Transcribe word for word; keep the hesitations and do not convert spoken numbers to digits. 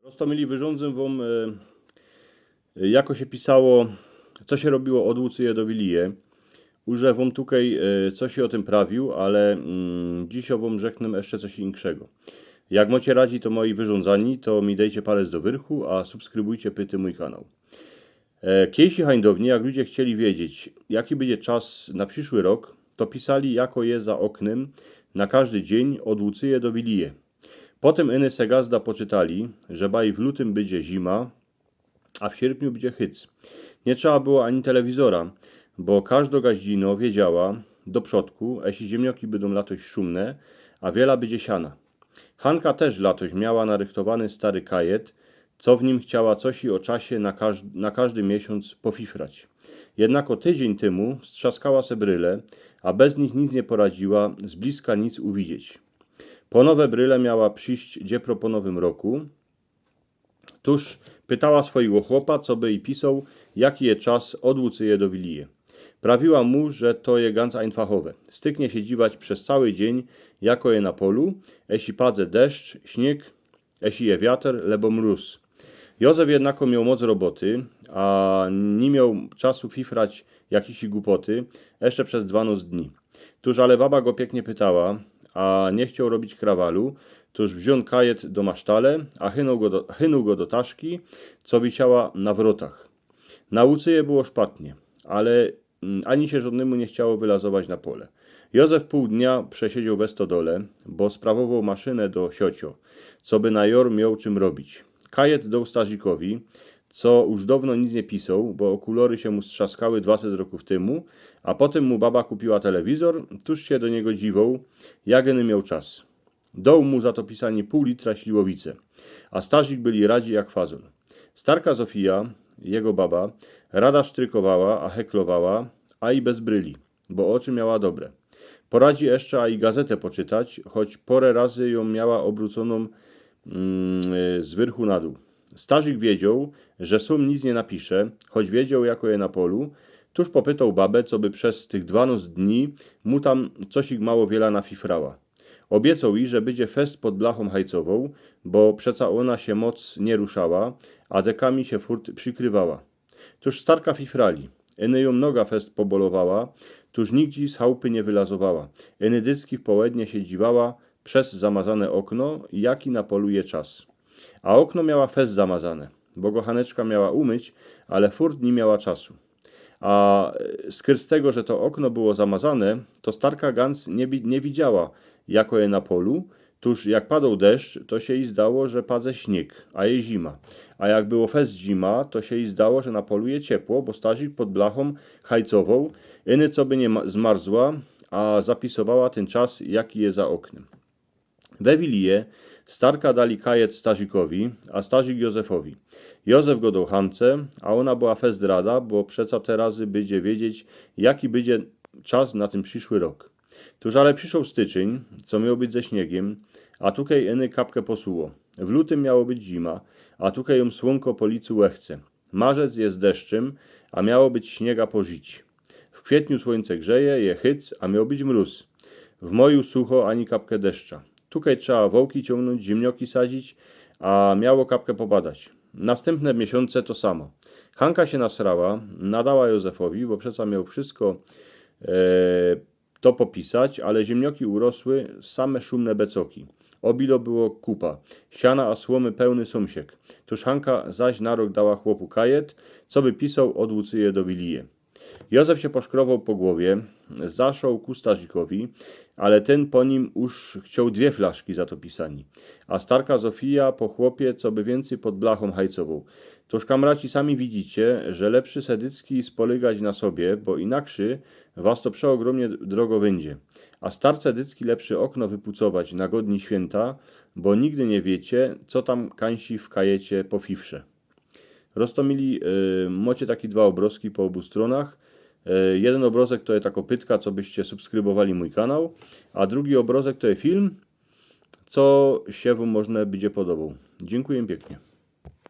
Prosto mieli wyrządzę wam, e, jako się pisało, co się robiło od Łucyje do Wilije. Uże wam tukej, e, co się o tym prawił, ale mm, dziś o wam rzeknę jeszcze coś inkszego. Jak macie radzi to moi wyrządzani, to mi dejcie palec do wyrchu, a subskrybujcie pyty mój kanał. E, Kiejsi hańdowni, jak ludzie chcieli wiedzieć, jaki będzie czas na przyszły rok, to pisali, jako je za oknym na każdy dzień od Łucyje do Wilije. Potem iny se gazda poczytali, że baj w lutym będzie zima, a w sierpniu będzie chyc. Nie trzeba było ani telewizora, bo każda gaździno wiedziała do przodku, jeśli ziemnioki będą latoś szumne, a wiela będzie siana. Hanka też latoś miała narychtowany stary kajet, co w nim chciała coś i o czasie na, każ- na każdy miesiąc pofifrać. Jednako tydzień temu strzaskała se bryle, a bez nich nic nie poradziła z bliska nic uwidzieć. Po nowe bryle miała przyjść dziepro po nowym roku. Tuż pytała swojego chłopa, co by i pisał, jaki je czas od Łucyje do Wilije. Prawiła mu, że to je ganz einfachowe. Styknie się dziwać przez cały dzień, jako je na polu, jeśli padze deszcz, śnieg, jeśli je wiater, lebo mróz. Józef jednako miał moc roboty, a nie miał czasu fifrać jakiejś głupoty, jeszcze przez dwanaście dni. Tuż ale baba go pięknie pytała, a nie chciał robić krawalu, tuż wziął kajet do masztale, a chynął go do, chynął go do taszki, co wisiała na wrotach. Na Łucyje było szpatnie, ale mm, ani się żadnemu nie chciało wylazować na pole. Józef pół dnia przesiedział we stodole, bo sprawował maszynę do siocio, co by na jor miał czym robić. Kajet dał Starzikowi, co już dawno nic nie pisał, bo okulory się mu strzaskały dwadzieścia roków temu, a potem mu baba kupiła telewizor, tuż się do niego dziwał, jak iny miał czas. Dał mu za to pisanie pół litra śliwowice, a Starzik byli radzi jak fazol. Starka Zofija, jego baba, rada sztrykowała, a heklowała, a i bez bryli, bo oczy miała dobre. Poradzi jeszcze, a i gazetę poczytać, choć porę razy ją miała obróconą mm, z wyrchu na dół. Starzik wiedział, że sum nic nie napisze, choć wiedział, jako je na polu. Tuż popytał babę, co by przez tych dwanaście dni mu tam coś ich mało wiela nafifrała. Obiecał jej, że będzie fest pod blachą hajcował, bo przeca ona się moc nie ruszała, a dekami się furt przykrywała. Tuż starka fifrali. Iny ją noga fest pobolowała, tuż nigdzie z chałupy nie wylazowała. Iny dycki w połednie się dziwała przez zamazane okno, jaki na polu je czas. A okno miała fest zamazane, bo go Haneczka miała umyć, ale furt nie miała czasu. A e, skryt z tego, że to okno było zamazane, to starka ganz nie, wi- nie widziała, jako je na polu, tuż jak padał deszcz, to się jej zdało, że padze śnieg, a je zima. A jak było fest zima, to się jej zdało, że na polu je ciepło, bo Starzik pod blachą hajcował, iny co by nie ma- zmarzła, a zapisowała ten czas, jaki je za oknem. We Wilije starka dali kajet Starzikowi, a Starzik Józefowi. Józef go dał Hance, a ona była fest rada, bo przeca te razy będzie wiedzieć, jaki będzie czas na ten przyszły rok. Tuż ale przyszedł styczeń, co miał być ze śniegiem, a tukej iny kapkę posuło. W lutym miało być zima, a tukej ją słonko po licu łechce. Marzec jest deszczym, a miało być śniega po żyć. W kwietniu słońce grzeje, je chyc, a miał być mróz. W maju sucho, ani kapkę deszcza. Tukej trzeba wołki ciągnąć, ziemnioki sadzić, a miało kapkę popadać. Następne miesiące to samo. Hanka się nasrała, nadała Józefowi, bo przeca miał wszystko e, to popisać, ale ziemnioki urosły same szumne becoki. Obilo było kupa, siana a słomy pełny sumsiek. Tuż Hanka zaś na rok dała chłopu kajet, co by pisał od Łucyje do Wilije. Józef się poszkrował po głowie, zaszoł ku Starzikowi, ale ten po nim już chciał dwie flaszki za to pisanie. A starka Zofija po chłopie, co by więcej pod blachą hajcował. Toż kamraci sami widzicie, że lepszy sedycki spoligać na sobie, bo inakrzi was to przeogromnie drogo wyjdzie. A starce dycki lepszy okno wypucować na godni święta, bo nigdy nie wiecie, co tam kańsi w kajecie po fifrze. Roztomili, yy, macie takie dwa obrazki po obu stronach. Yy, jeden obrazek to jest taka pytka, co byście subskrybowali mój kanał, a drugi obrazek to jest film, co się wam można będzie podobał. Dziękuję pięknie.